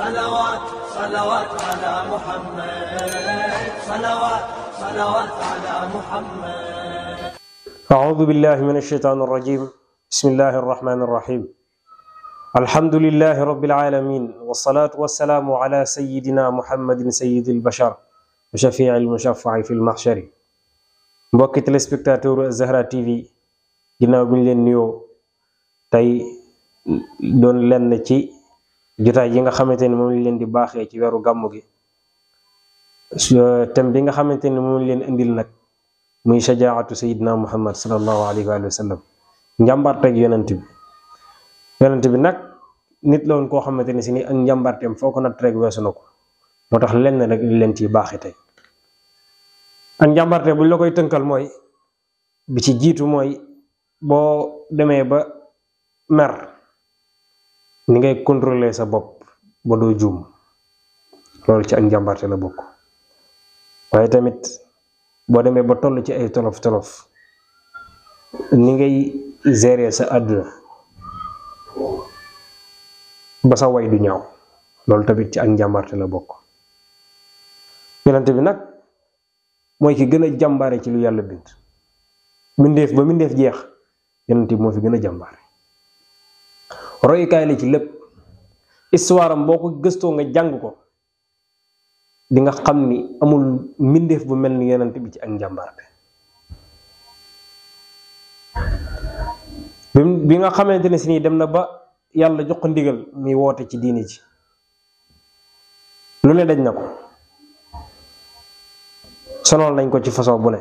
صلوات صلوات على محمد، صلوات صلوات على محمد. أعوذ بالله من الشيطان الرجيم. بسم الله الرحمن الرحيم. الحمد لله رب العالمين، والصلاة والسلام على سيدنا محمد سيد البشر وشفيع المشفع في المحشر. mbokki téléspectateur Zahra TV, ginnaaw bi ñu leen nuyoo tey doon lenn ci jotaay yi nga xamante ni moom lañ leen di baaxee ci weeru gàmmu gi. thème bi nga xamante ni moom lañ leen indil nag muy shajaatu sayidina muhammad sallallahu alayhi wa sallam, njàmbaarteeg yonent bi nag nit la woon koo xamante ni si ni ak njàmbaarteem foo ko natt rek weesu na ko. moo tax lenn rek li leen ciy baaxee tey ak njàmbaarte buñ la koy tënkal mooy bi ci jiitu mooy boo demee ba mer ni ngay contrôler sa bopp ba doo juum, loolu ci ak njàmbaarte la bokk. waaye tamit boo demee ba toll ci ay tolof ni ngay gérer sa àdduna ba sa way du ñaaw, loolu tamit ci ak njàmbaarte la bokk. yonent bi nag mooy ki gën a jàmbaare ci lu yàlla bind, mbindeef ba mbindeef jeex yonent bi moo fi gën a jàmbaare. royukaay la ci lépp. histoire am boo ko gëstoo nga jàng ko di nga xam ni amul mbindeef bu mel ni yonent bi ci ak njàmbaarte. bi nga xamante ne si nii dem na ba yàlla jox ko ndigal muy woote ci diini ji, lu ne daj na ko, sonal nañ ko ci façon bu ne,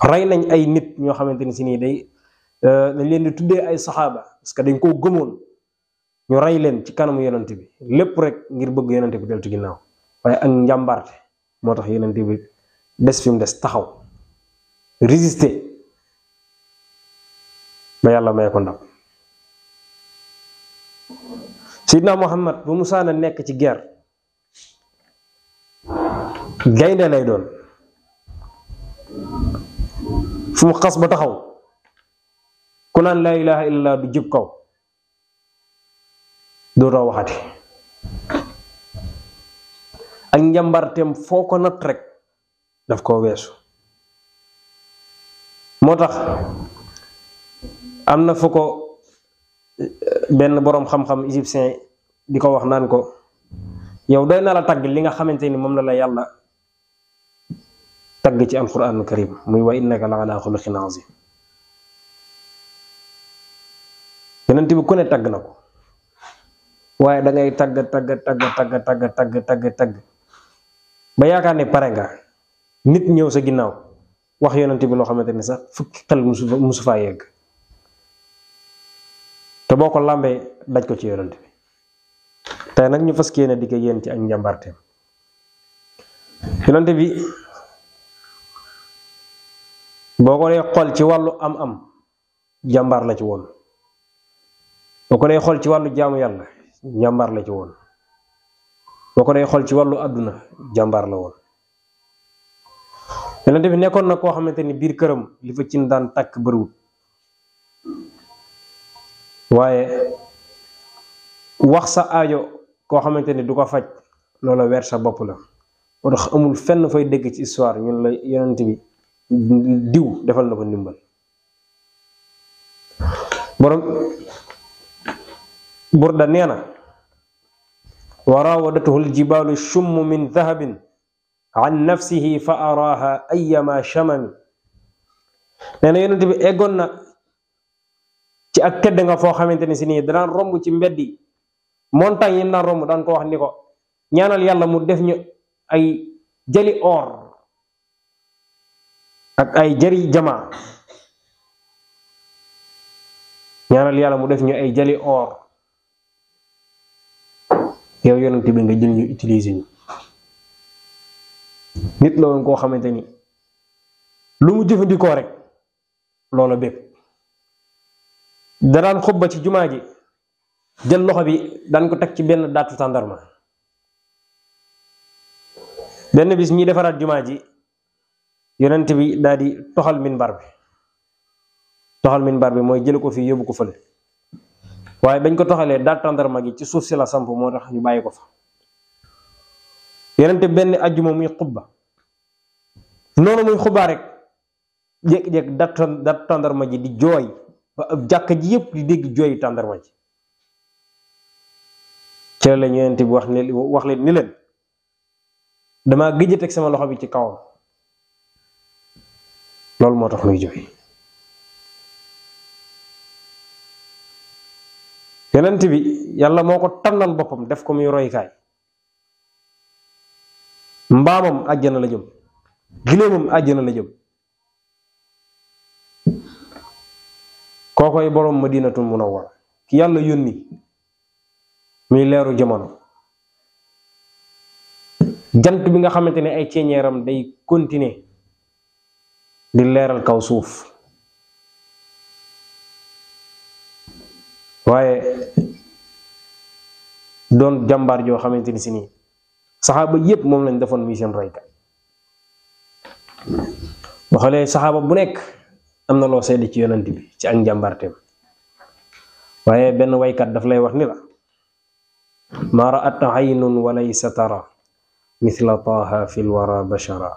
rey nañ ay nit ñoo xamante ni si nii dañ leen di tuddee ay saxaaba parce que dañ koo gëmoon, ñu rey leen ci kanamu yonent bi, lépp rek ngir bëgg yonent bi deltu ginnaaw. waaye ak njàmbarte moo tax yonent bi des fi mu des, taxaw résister ba yàlla may ko ndam. Seydina Muhammad bu musaana nekk ci guerre gaynde lay doon, fu mu xas ba taxaw ku naan laa ilaha illallah du jëb kaw, dootoo waxati. ak njàmbarteem foo ko natt rek daf koo weesu. moo tax am na fu ko benn boroom xam-xam égyptien di ko wax naan ko, yow doy na la tagg li nga xamante ni moom la yàlla tagg ci alquranul karim, muy wa innaka la ala xuluqin azim. yonent bi ku ne tagg na ko, waaye da ngay tagg ba yaakaar ne pare nga, nit ñëw sa ginnaaw wax yonent bi loo xamante ni sax fukki xel musu faa yegg, te boo ko làmbee daj ko ci yonent bi. tey nag ñu fas yéene di ko yéen ci ak njàmbarteem. yonent bi boo ko dee xool ci wàllu am jàmbaar la ci woon, boo ko dee xool ci wàllu jaamu yàlla jàmbaar la ci woon, boo ko dee xool ci wàllu àdduna jàmbaar la woon. yonent bi nekkoon na koo xamante ni biir këram li fa cin daan tàkk bëriwul, waaye wax sa aajo koo xamante ni du ko faj loola weer sa bopp la. moo tax amul fenn fay dégg ci histoire ñun la yonent bi diw defal na ko ndimbal. borom Burda nee na, wa raawadatuhu aljibaalu shummu min dahabin an nafsihi fa araaha ayyama shamami. nee na yonent bi eggoon na ci ak tedd nga foo xamante ni si nii danaan romb ci mbeddi montagne yi naan romb daan ko wax ni ko ñaanal yàlla mu def ñu ay jali or ak ay jari jamaa, ñaanal yàlla mu def ñu ay jali or. yow yonent bi nga jël ñu utiliser ñu. nit la woon koo xamante ni lu mu jëfandikoo rek loola bépp. da daan xutba ci jumaa ji jël loxo bi daan ko teg ci benn daatu tàndarma. benn bis ñuy defaraat jumaa ji yonent bi daal di toxal minbar bi mooy jële ko fii yóbbu ko fële. waaye bañ ko toxalee daat tàndarma gi ci suuf si la samp moo tax ñu bàyyi ko fa. yonent benn ajjuma muy xubba noonu muy xubaa rek jékki-jékki daat tàndarma ji di jooy ba ab jàkka ji yépp di dégg jooyi tàndarma ji. ci la yonent bi wax leen ni leen damaa gëj a teg sama loxo bi ci kawam loolu moo tax muy jooy. yonent bi yàlla moo ko tànnal boppam def ko muy roykaay. mbaamam àjjana la jëm, giléemam àjjana la jëm. kookoy boroom Madinatul Munawwara ki yàlla yónni muy leeru jamono, jant bi nga xamante ne ay ceeñeeram day continuer di leeral kaw suuf. waaye doon jàmbaar joo xamante ni si nii saxaaba yépp moom lañ defoon muy seen roykat. boo xoolee saxaaba bu nekk am na loo seede ci yonent bi ci ak njàmbaarteem, waaye benn waykat daf lay wax ni la ma ra'at aynun wa laysa tara mithla taaha fi lwara bashara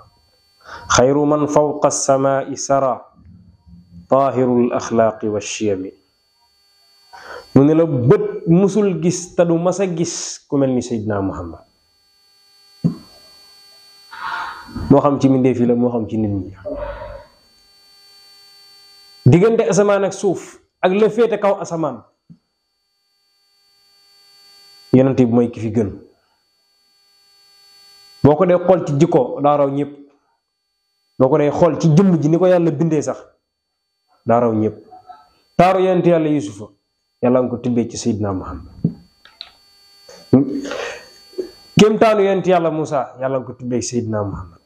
xayru man fawqa as-samaa'i sara taahirul axlaaqi wash-shiyami. mu ne la bët musul gis te du mas a gis ku mel ni Seydina Muhammad, moo xam ci mbindeef yi la moo xam ci nit ñi. diggante asamaan ak suuf ak la féete kaw asamaan yonent bi mooy ki fi gën. boo ko dee xool ci jikko daa raw ñëpp, boo ko dee xool ci jëmm ji ni ko yàlla bindee sax daa raw ñëpp. taaru yonent yàlla Yusufa yàlla nga ko tibbee ci Seydina Muhammad. kéemtaanu yonent yàlla Musa yàlla nga ko tibbee ci Seydina Muhammad.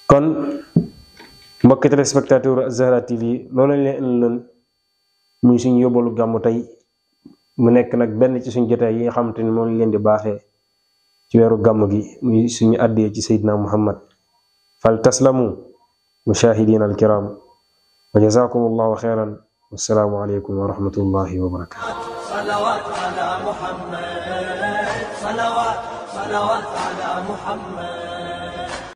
kon mbokki téléspectateur Az-Zahra TV loolu lañ leen indiloon muy suñu yóbbalu gàmmu tey, mu nekk nag benn ci suñu jotaay yi nga xamante ni moom lañ leen di baaxee ci weeru gàmmu gi, muy suñu àddee ci Seydina Muhammad. fal taslamu mushahidina alkiram wa jazakumullahu xeyran. والسلام عليكم ورحمة الله وبركاته. صلوات على محمد، صلوات على محمد.